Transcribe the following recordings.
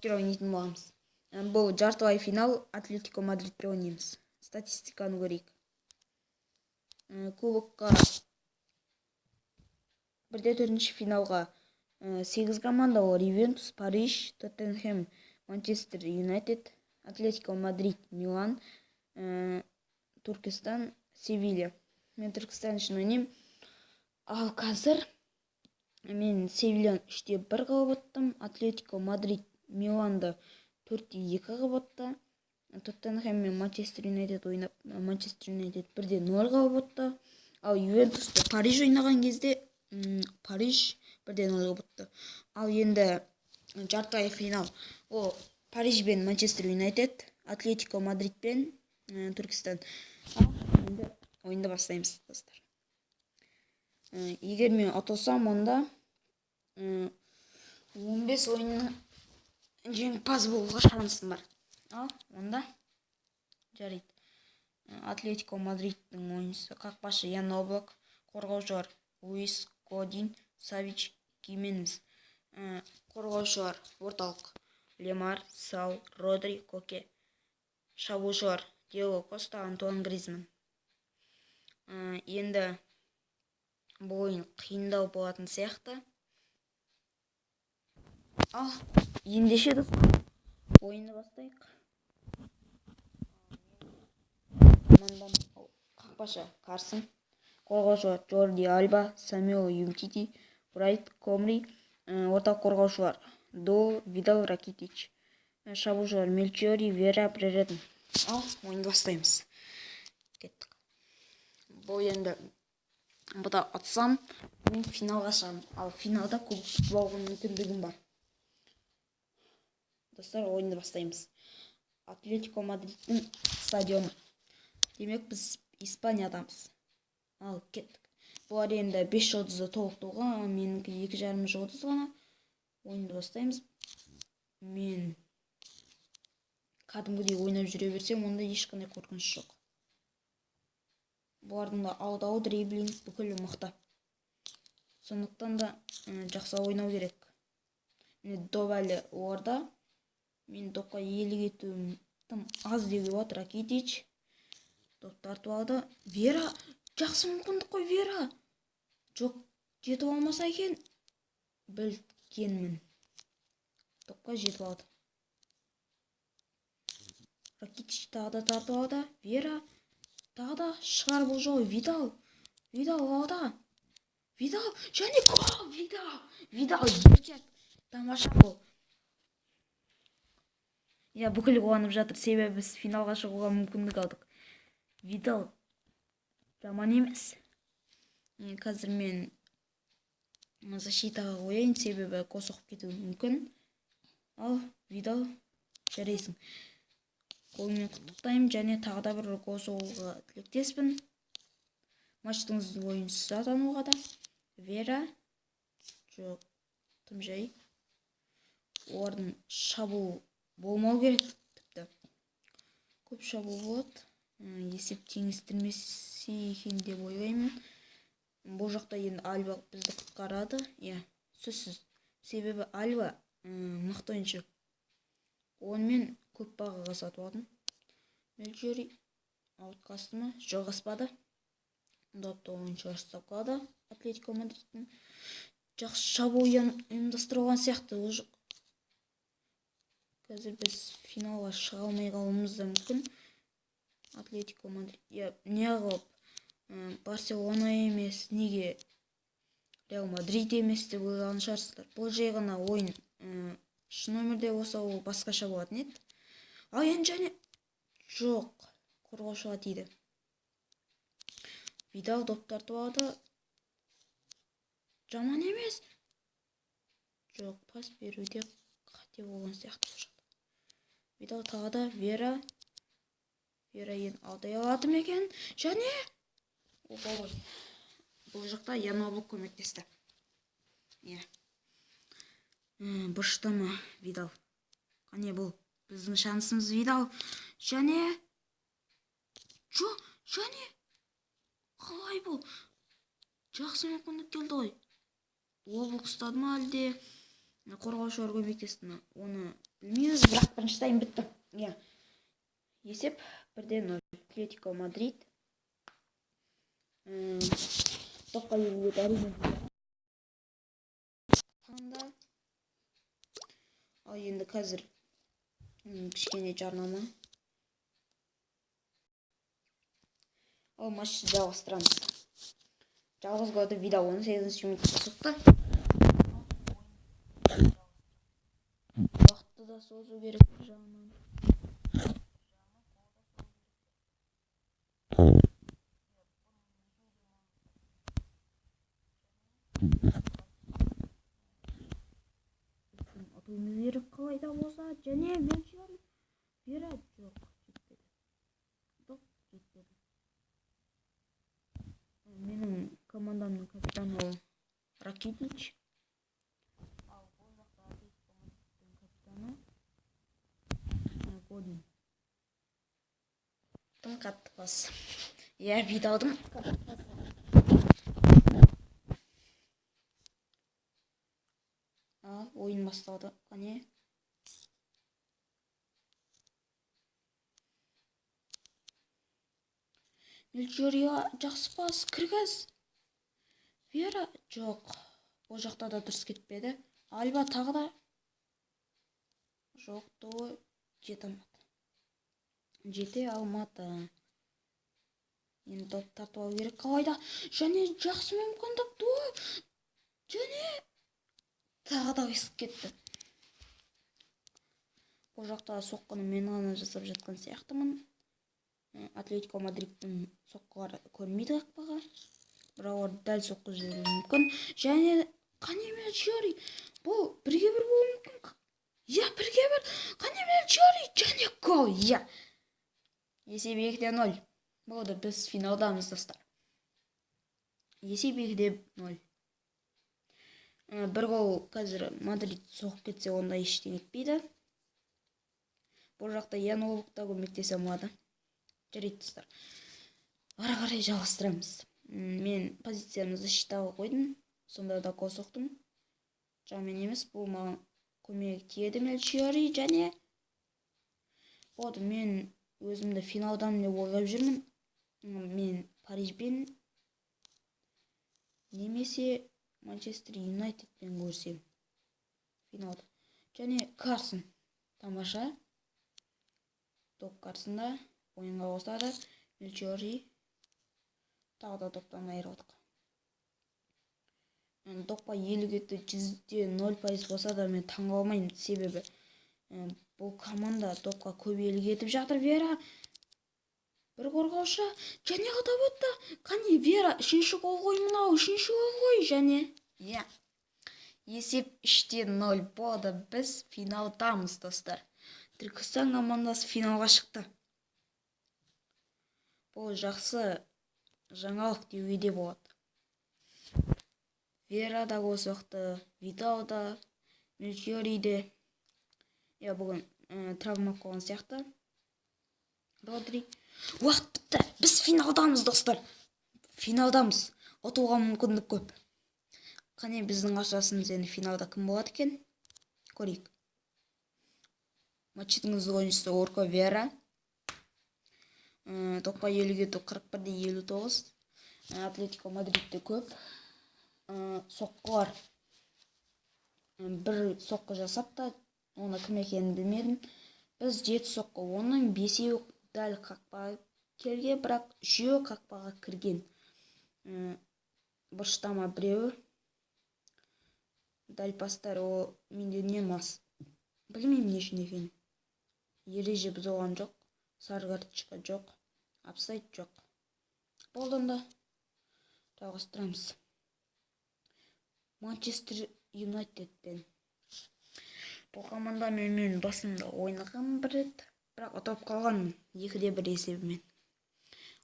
Кубоктер ойнайтын боламыз. Бұл жартылай финал, Атлетико Мадридпен ойнаймыз. Статистиканы көрейік. Кубокқа бірде төртінші финалға 8 команда: ол Ювентус, Париж, Тоттенхэм, Манчестер Юнайтед, Атлетико Мадрид, Милан, Түркістан, Севилья. Мен Түркістан үшін ойнаймын. Ал қазір мен Севильяны 3-1 қылып ұттым. Атлетико Мадрид Миланды 4-2 қылып ұтты. Тоттенхэм мен Манчестер Юнайтед ойнап, Манчестер Юнайтед 1-0 қылып ұтты. Ал Ювентусты Париж ойнаған кезде Париж 1-0 қылып ұтты. Ал енді жартылай финал ол Париж бен Манчестер Юнайтед, Атлетико Мадрид пен Түркістан. Ал енді ойынды бастаймыз, достар. Егер мен ұтылсам, онда 15 ойынның жеңімпаз болуға шансым бар. Ал онда жарайды. Атлетико Мадридтің ойыншысы: қақпашы Ян Облак, қорғаушылар Луис Годин, Савич, Гименес. Қорғаушылар орталық Лемар, Сау, Родри, Коке. Шабуылшылар Диего Коста, Антуан Гризман. Енді бұл ойын қиындау болатын сияқты. Ал ендеше, достар, ойынды бастайық. Командам: қақпашы Карсон, қорғаушылар Джорди Альба, Самюэл Умтити, Брайт Комри, орталық қорғаушылар До, Видал, Ракитич, шабуылшылар Мельчиори, Вера, Бреретон. Ал ойынды бастаймыз, кеттік. Бұл енді бұда ұтсам, мен финалға шығамын, ал финалда кубок ұтып алуға мүмкіндігім бар. Достар, ойынды бастаймыз. Атлетико Мадридтің стадионы, демек, біз Испаниядамыз. Ал кеттік. Бұлар енді 5 жұлдызды толықтыруға, менікі 2,5 жұлдыз ғана. Ойынды бастаймыз. Мен кәдімгідей ойнап жүре берсем, онда ешқандай қорқыныш жоқ. Бұлардың да алдау, дриблинг бүкілі мықты, сондықтан да жақсы ойнау керек. Міне, доп әлі оларда. Мен допқа иелік етуім тым аз деуге болады. Ракитич доп тартып алды. Вера, жақсы мүмкіндік қой! Вера, жоқ, жетіп алмаса екен. Білгенмін, допқа жетіп алды. Ракитич тағы да тартып алды. Вера тағы да шығар бұл жолы. Видал, Видал алда, Видал және гол! Видал, Видал, еркек, тамаша гол! Иә, бүкіл қуанып жатыр, себебі біз финалға шығуға мүмкіндік алдық. Видал жаман емес. Қазір мен защитаға қояйын, себебі гол соғып кетуі мүмкін. Ал, Видал, жарайсың, голмен құттықтаймын және тағы да бір гол соғуға тілектеспін, матчтың үздік ойыншысы атануға да. Вера, жоқ, тым жай. Олардың шабуыл болмау керек, тіпті көп шабуыл болады. Есеп теңестірмесе екен деп ойлаймын. Бұл жақта енді Альба бізді құтқарады, иә, сөзсіз, себебі Альба мықты ойыншы, онымен көп бағаға сатып алдым. Мельчиори аутқа асты ма? Жоқ, аспады. Допты ойыншылар ұстап қалды Атлетико Мадридтің. Жақсы шабуыл ұйымдастырылған сияқты. Ол қазір біз финалға шыға алмай қалуымыз да мүмкін. Атлетико Мадрид, иә, неғып Барселона емес, неге Реал Мадрид емес деп ойлаған шығарсыздар. Бұл жай ғана ойын, шын өмірде болса, ол басқаша болатын еді. Ал енді және жоқ, қорғаушыға тиді. Видал доп тартып алды, жаман емес. Жоқ, пас беруде қате болған сияқты бұл жақта. Видал тағы да, Вера, Вера енді алдай алады ма екен? Және опа, бұл жақта Ян Облак көмектесті, иә. Бұрышта ма? Видал, қане, бұл біздің шансымыз! Видал және жоқ, және қалай бұл? Жақсы мүмкіндік келді ғой. Облак ұстады ма әлде? Қорғаушылар көмектесті ме, оны білмейміз, бірақ бірінші тайм бітті. Иә. Есеп 1-0. Атлетико Мадрид. Допқа иелік әрине. Таңда. Ал енді қазір кішкене жарнама. Ал матчты жалғастырамыз. Жалғыз голды Видал 18-ші минутта соқты. Уақытты да созу керек бір жағынан. Ұтуымыз керек қалай да болса. Және Мельчиор Вера жоқ, жетпеді. Доп жетпеді. Менің командамның капитаны ол Ракитич. Ал бұл жақта Атлетико Мадридтің капитаны Годин. Тым қатты пас. Иә, Видалдың қатты пасы. Ал ойын басталды. Қане. Мельчиория жақсы пас, кіргіз. Вера жоқ. Бұл жақта да дұрыс кетпеді. Альба тағы да жоқ, то жете алмады. Жете алмады. Енді доп тартып алу керек қалай да. Және жақсы мүмкіндік доп. Және тағы да қисық кетті. Бұл жақта соққыны мен ғана жасап жатқан сияқтымын. Атлетико Мадридтің соққылары көрмейді қақпаға. Бірақ олар дәл соққы жіберуі мүмкін. Және қане Мельчиори, бұл бірге бір болуы мүмкін. Иә, бірге бір. Қане Мельчиори және гол. Иә. Есеп 2-0. Болды, біз финалдамыз, достар. Есеп 2-0. Бір гол қазір Мадрид соғып кетсе, онда ештеңе етпейді. Бұл жақта Ян Облак та көмектесе алмады. Жарайды, достар. Ары қарай жалғастырамыз. Мен позициямды защитаға қойдым. Сонда да гол соқтым. Жаман емес, бұл маған көмегі тиеді Мельчиори және болды, мен өзімді финалдамын деп ойлап жүрмін. Мен Парижбен немесе Манчестер Юнайтедпен көрсем финалда. Және Карсон тамаша. Доп Карсонда ойынға қосады. Мельчиори тағы да доптан айырылдық. Допқа иелік ету 0% болса да мен таңғалмаймын, себебі бұл команда допқа көп иелік етіп жатыр. Вера бір қорғаушы және атап өтті. Қане Вера, үшінші гол ғой мынау, үшінші гол ғой. Және иә, есеп 3-0 болды. Біз финалдамыз, достар. Түркістан командасы финалға шықты. Бұл жақсы жаңалық деуге де болады. Вера да гол соқты, Видал да, Мельчиори де. Иә, бүгін травма қойған сияқты. Родри. Уақыт бітті. Біз финалдамыз, достар. Финалдамыз. Ұтуға мүмкіндік көп. Қане біздің қарсыласымыз енді финалда кім болады екен? Көрейік. Матчтың үздік ойыншысы Орко Вера. Допқа иелік ету 41-59. Атлетико Мадридте көп. Соққылар. Бір соққы жасап та, оны кім екенін білмедім. Біз 7 соққы, оның 5-еуі дәл қақпаға келген, бірақ 3-еуі қақпаға кірген. Бұрыштама біреуі. Дәл пастар ол менде не мас. Білмеймін не үшін екенін. Ереже бұзылған жоқ, сары карточка жоқ, офсайд жоқ. Болды онда. Жалғастырамыз. Манчестер Юнайтедпен. Бұл командамен мен басында ойнаған бір рет, бірақ ұтылып қалғанмын 2-1 есебімен.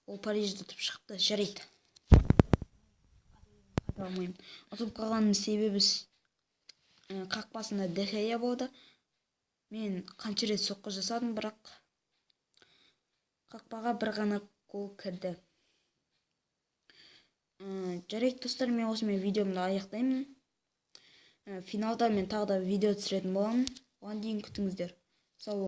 Ол Парижді ұтып шықты. Жарайды. Қайталамаймын. Ұтылып қалғанның себебі қақпасында Де Хея болды. Мен қанша рет соққы жасадым, бірақ қақпаға бір ғана гол кірді. Жарайды, достар, мен осымен видеомды аяқтаймын. Финалда мен тағы да видео түсіретін боламын. Оған дейін күтіңіздер. Сау.